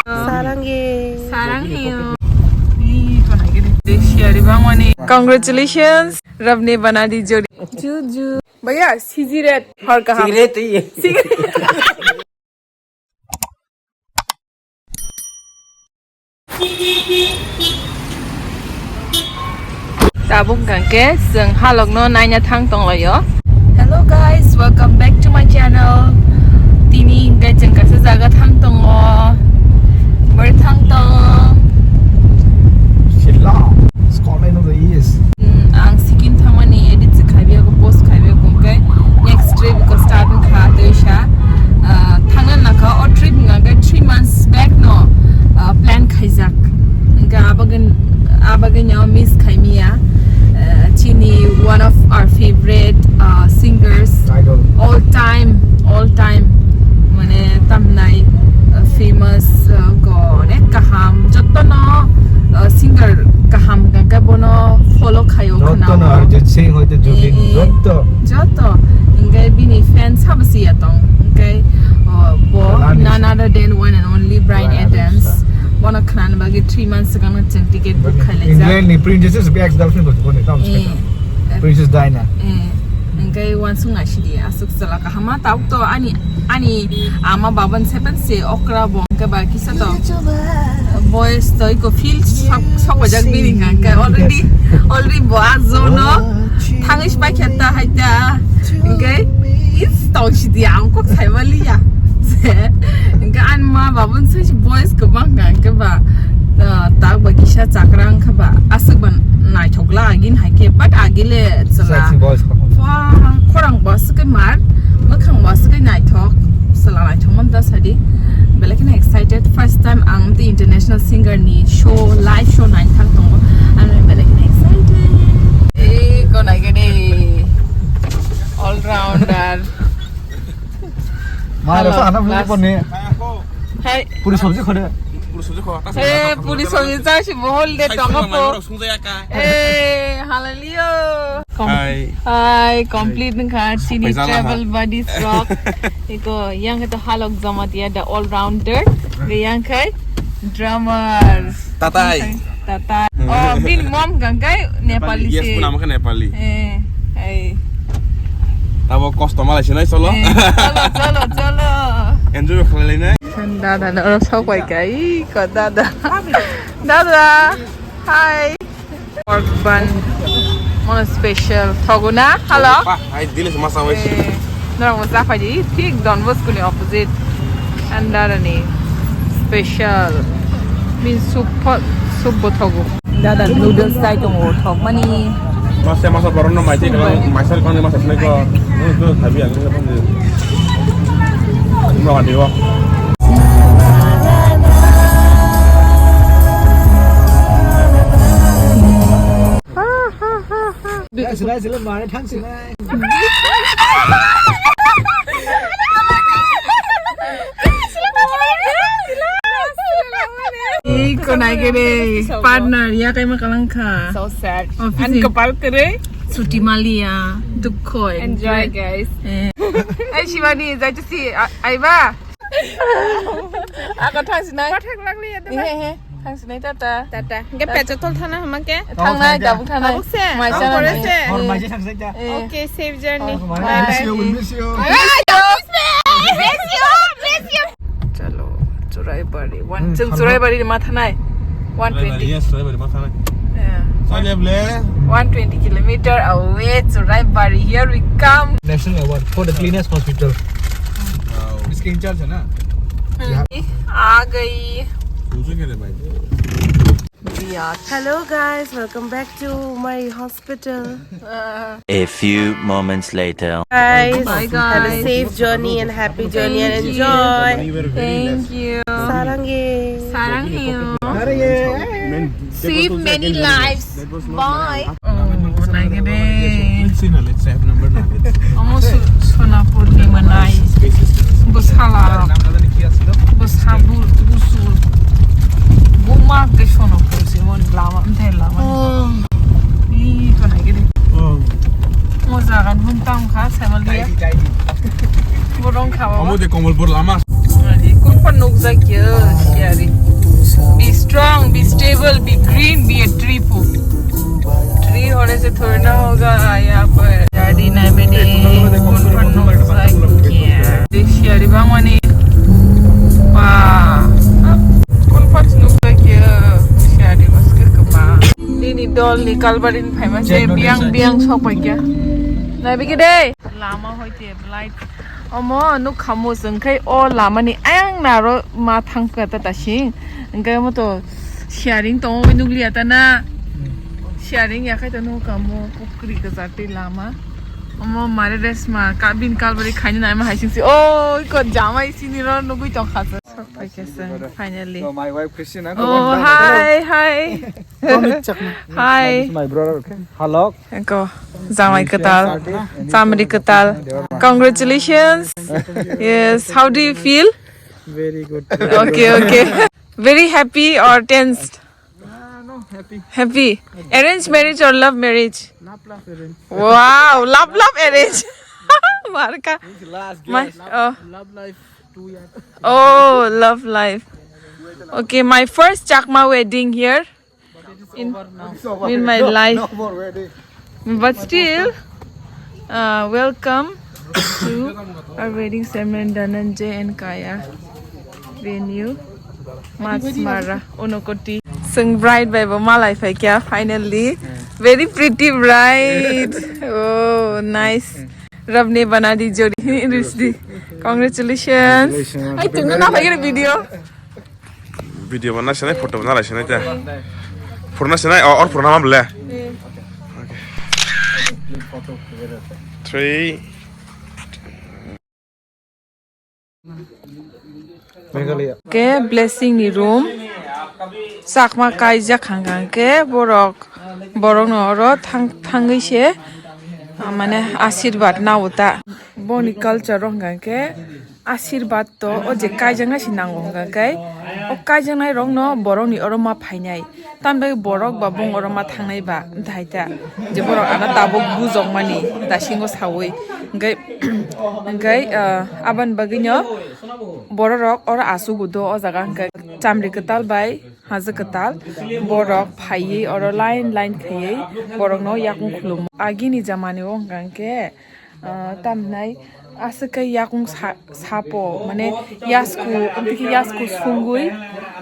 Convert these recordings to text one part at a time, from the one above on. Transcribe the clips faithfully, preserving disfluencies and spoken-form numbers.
Sarang ye. Sarang heyo. Ih, konai gini. Share bangwani. Congratulations, Rabni Banadi Jodi. Juju. Bhaiya, cigarette har kaha. Cigarette ye. Cigarette. Tabuk hwnkha khe chwng halokno naina thang tonglaio. Hello guys, welcome back to my channel. Tini hwnkhe chwng kaisa jaga thang tongo. Bwrwi thang tongo. Shillong. Scotland of the East. Hmm, ang Sikkim thangmani edit se khaibi ako, post khaibi ako, hwnkhe next trip ko start wngkha teisa. Ah, thangna nakha o trip hwnkha khe three months back no, ah, plan khaijak. Hwnkhe abagin, abagin no miss khaimiya. Ah, chini one of our favorite, ah, singers. Idol. All time, all time. Mane tamnai, ah, famous, ah, go, onek kaham. Jotto no, ah, singer kaham hwnkha khe bono follow khaio khwnao. Jotto no, Arjit Singh hoite Zubeen, eh, eh, jotto. Jotto. Hwnkhe bini fan sabo se ya tong. Hwnkhe, oh, bo Bryan none other than one and only Bryan Adams. Bryan Adams. Bono khwnani bagwi three months swkang no chwng ticket book khai laijak. England ni princess ex girlfriend bo boni tamo. Eh. Princess Diana. Eh. Hwnkhe uansuk naisidi aswk chwla kaham ma tabuk to ani, ani ama baba ni seven se okra bo hwnkhe ba kisa to boys to iko feel sok, sok bajak bini hwnkhe already, already bo ajo no thangwi pai khe ta hai ta hwnkhe is tong sidi ang kok sai ma liya. Hwnkhe ani ma baba ni se boys kwbang hwnkhe ba, ah, tak ba kisa chakra wngkha ba aswk ba naithok la agini hai khe but agi le chwla. Sexy boys ko. Wah, khorang bo aswk khe mar, mwkhang bo aswk khe naithok, chwla naithok man da sadi. Belai kheno excited, first time ang tei international singer ni show, live show naina thang tongo. Ang belai kheno excited. Ei, konai gede. All rounder. Ma, hello, rasa anak plus. Puri sabji khode. Puri sabji kho. Hey, puri sabji chasi bohol de tongo po. Hey, hallelujah. Hi. Hi, complete nungkha chini travel buddies rok. Iko yang khe to Halok Jamatia, the all rounder. Ge yang khe drummer. Tatai. Tatai. Oh, bini mom hwnkha khe Nepali se. Yes, punama khe Nepali. Eh, hai. Tabo kosto malai sinai cholo. Eh, cholo, cholo, cholo. Enjoy khlai lainai. Dada no sok pai kai ko dada. Dada. Hi. Pork bun. Mono special. Thoguna. Hello. Pa, hai dile se masa wai. Eh, norok bo chapai di. Thik Don Bosco ni opposite. And dada ni special. Min soup pho, soup bo thogo. Dada noodles chai tongo thokmani. Masa, masa borok no mai twi, maisa rwkha ni masa sinai ko. Nung to thabi ang ni ko. Nung adi o. Sinai, sinai, mare thang sinai. Ei, konai gede, partner, ya kaima kalangkha. So sad. Office. Ani kapal kwrwi. Chuti maliya, dukho. Enjoy, guys. Eh. Ai, Shivani, jaitasi, a-, aiba? Ako thang sinai. Pathak lagli ya, he, he. Thang sinai, tata. Tata. Hingke pecha tol thana hama ke? Thangnai, tabuk thangnai. Tabuk se? Maisa tabuk se? Hor maisa thang sinai ta. Eh. Okay, safe journey. Bye bye. Miss you, we miss you. Miss you, miss you, miss you. Chalo, Churaibari. One, hmm, chwng Churaibari ma thanai. One twenty. Yes, Churaibari ma thanai. Yeah. Chale ble. One twenty kilometer away, Churaibari. Here we come. National award for the cleanest hospital. Wow. इसके इंचार्ज है ना? Hmm. आ गई। पूछो क्या रे भाई? Hello guys, welcome back to my hospital. A few moments later. Guys, bye, guys. Have a safe journey and happy journey and enjoy. Thank you. Sarang ye. Sarang heyo. Save many lives. Bye. Oh, nai gede. Omo su-, Sonapur ni manai. Bwsala rok. Bwsa bu-, busu. Buma ke Sonapur se mon lama, mthai lama. Oh. Ih, to nai gede. Oh. O jaga ni mung tang kha, Saimalia. Borong kha. Omo de Komolpur lama. Nai, kung Will be green, be a tree po. Tree hone se thori na hoga, yahan par jari nai mene kon kon no sai kya. Dei siyari bangmani. Ba. Kon kon no sai kya. Siyari bas ke kapa. Nini dol ni kalbarin phaima se biang biang sok pai kya. Nai bigi dei. Lama hoi te light. Omo nuk khamu chwng khai o lama ni ayang naro ma thang kha ta ta sing. Hingke omo to sharing tong oi nuk liya ta na. Sharing ya khai ta nuk khamu pukri ka jati lama. Omo mare resma ka bin kalbari khaini nai ma hai sing si. O ko jamai sini ro nugui tong kha. Sok pai kha se finally. So my wife Christina. Oh, hi, hi. Hi. My brother, okay? Halok. Eko, jamai kwtal, chamri kwtal. Congratulations. Yes, how do you feel? Very good. Okay, okay. Very happy or tensed? Ah, no, happy. Happy. Arranged marriage or love marriage? Love, love arrange. Wow, love, love arrange. Marka. Last. My, oh. Love life two years. Oh, love life. Okay, my first Chakma wedding here in, in my life. But still, uh, welcome to our wedding ceremony, Dhananjay and Kaya venue, Machmara, Unakoti. Chwng bride bai bo malai phai kha, finally. Very pretty bride. Oh, nice. Rabne bana di jodi, Rishdi. Congratulations. Congratulations. Ai, tungna na phai video. Video mana sini, photo mana sini ta. Purna sini, or, or purna ma bole. Three. Meghalaya. Ke blessing ni room. Chakma kaijak hang hang ke borok, borok no oro thang, thangwi se, ah, mane asirwad nao ta. Boni culture rok hang hang ke asirwad to o je kaijaknai se nango hingka khe o kaijaknai rok no borok ni oro ma phainai, tamni bagwi borok ba bung oro ma thangnai ba wngthai ta je borok ano tabuk bujok mani dasingo sawi hingke hingke ah, aboni bagwi no borok rok oro asugwi do o jaga hingke chamri kwtal bai haja kwtal borok phaiwi oro line line khaiwi borok no yakung khulumo agini jamani o hingka khe. Ah, tamhinai aswk khe yakung sa-, sapo, mane yasku, amtwi khe yasku sungwi,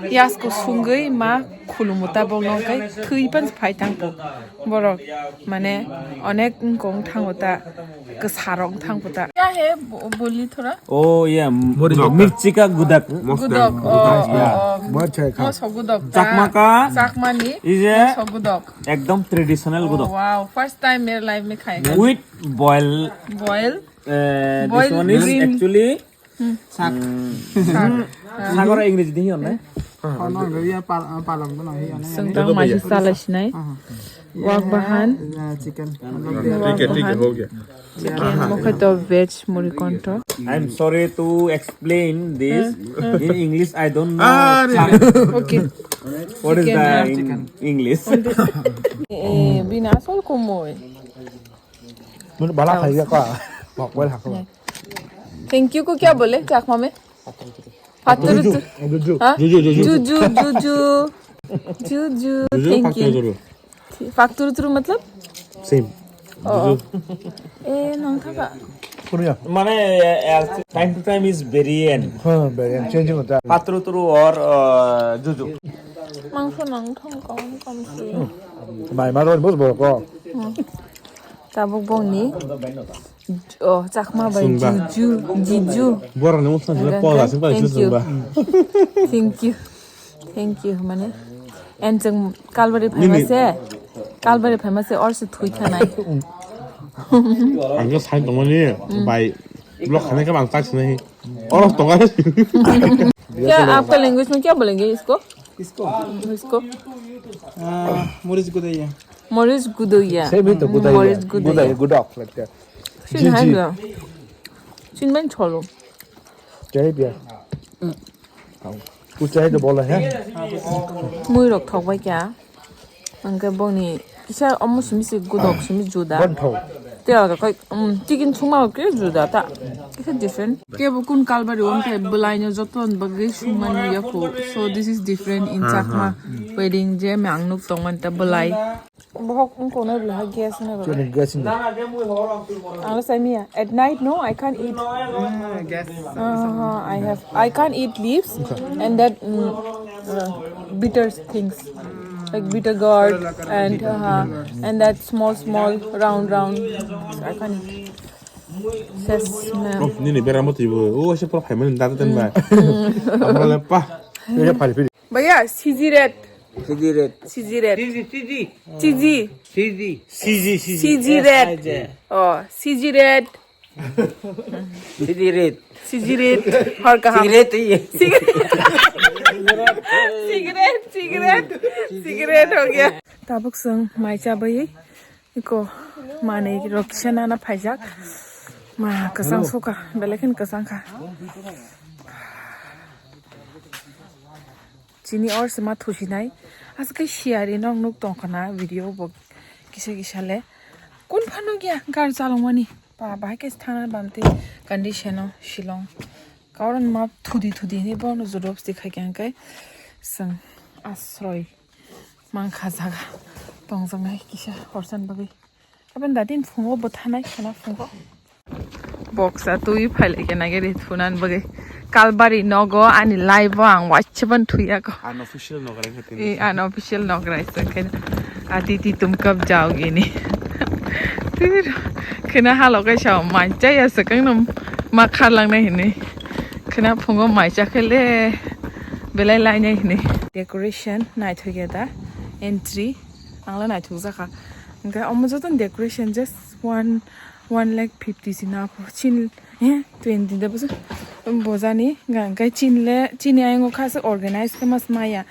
yasku sungwi ma khulumu ta bokno, hwnkhe thwi phano phai thangkho borok, mane onek wngkong thango ta, kwsarok wng thangkho ta. Kya hai bo-, boli thoda? Oh, yeah, m-, Mori gudok. Mirchi ka gudak. Gudok, oh, yeah. Oh, oh. Mosok gudok ta. Chakma ka. Chakmani. Is a mosok gudok. Ekdom traditional gudok. Oh, wow, first time mere life mein khayega. With boil. Boil. Eh, boil this one is green. Actually, hmm. Sak. Mm. Sak. Sak oro English di hi honne? Ono English ya pal-, palang to nahi honne. Sengkang maji salai sinai. Aha. Wak bahan. Eh, chicken. ठीक है, ठीक है, हो गया. Chicken, mokhe to veg muri kontho. I'm sorry to explain this. Hmm, hmm. In English, I don't know. Ah, sak. Okay. What is the in English? Eh, bini asol komoi. Mun bala khai ya ka. Mok bal hakwa. Thank you ko kya bole Chakma mein? Paturu tu. Juju. Ha? Juju, juju. Juju, juju. Juju, thank you. Paturu. Paturu turu matlab? Same. Oh. Eh, nang thaka. Korea. Mane, eh, eh, time to time is variant. Ha, variant, changing hota hai. Paturu turu or, uh, juju. Mangso nang thong kong kom si. Mai ma ro bos bor ko. Hmm. Tabuk bongni. Oh, Chakma bai juju, jiju. Borok ni mosna jila pola sing pai sungba. Thank you. Thank you. Mane, en chwng kalbari phaima se, kalbari phaima se or se thui thanai. Ang khe sai tongmani bai block khane khe ang tak sinai. Or tonga. क्या आपका लैंग्वेज में क्या बोलेंगे इसको? इसको? इसको? आ, मरीच गुदैया। मरीच गुदैया। Same ही तो गुदैया। मरीच गुदैया। गुदैया, गुदक लगता है। Chin hai bia. Chin ben cholo. Chai bia. Kuchai to bola hai. Mui rok thok bai kya. Angke bongni kisa omo simi si gudok simi juda. Bon thau. Te alga koi, um, chicken suma ke juda ta. Different. Kebo kun kalbari wngkhe bwlaino joto bagwi sungmani yako. So this is different in Chakma wedding je me ang nuk tongmani ta bwlai. Bohok wngkona bwlai ha gas na bwlai. Gas na. Ang sai miya. At night, no, I can't eat. Ah, gas. Uh, I have. I can't eat leaves and that mm, uh, bitter things like bitter gourd and uh, and that small small round round. I can't eat. Ses na. Nini beramo tibo. O se pro phaimani dada ten ba. Amrale pa. Bhaiya, siji red. Siji red. Siji red. Siji, siji. Siji. Siji. Siji, siji. Siji red. Oh, siji red. Siji red. Siji red. Har kaha. Siji red, iya. Siji red. Siji red, siji red. Siji red ho gaya. Tabuk sung mai chabai. Iko manwi rok kisa nana phaijak. Ma kwchang suka, belai kheno kwchang kha. Chini or se ma thusinai. Aswk khe siyari nok nuk tong khana video bo kisa kisa le. Kun phano gya gar chalongmani. Ba bahai khe thana bamte condition o Shillong. Karon ma thudi thudi ni bono jodobsti khai khe swng asroi. Mankha jaga tongjaknai kisa horsan bagwi. Aboni dati phungo bwthanai khana phungo. Boksa twi phailai khe nagari thunan bagwi. Kalbari nogo ani live o ang waisa ban thuya ko. Unofficial nograi khe tini. Eh, unofficial nograi se khe. Aditi tum kap jao gini. Tir. Khena halo kaisa mai chaya swkang no ma kharlangnai hinwi. Khena phungo mai chakhele belai lainai hinwi. Decoration naithok ya da entry. Ang la naithok jakha. Hwnkhe omo joto decoration just one, one lakh fifty si na pho. Chin, eh, twenty da bosa. Bojani, hwnkhe chin le, chini ayang o kha se organize khe mas maya.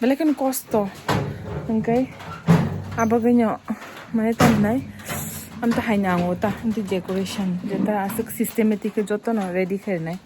Belai kheno kosto. Hwnkhe abagwino mane tamnai. Amta hai nango ta, amta decoration. Jeta aswk systematic khe joto no ready khainai.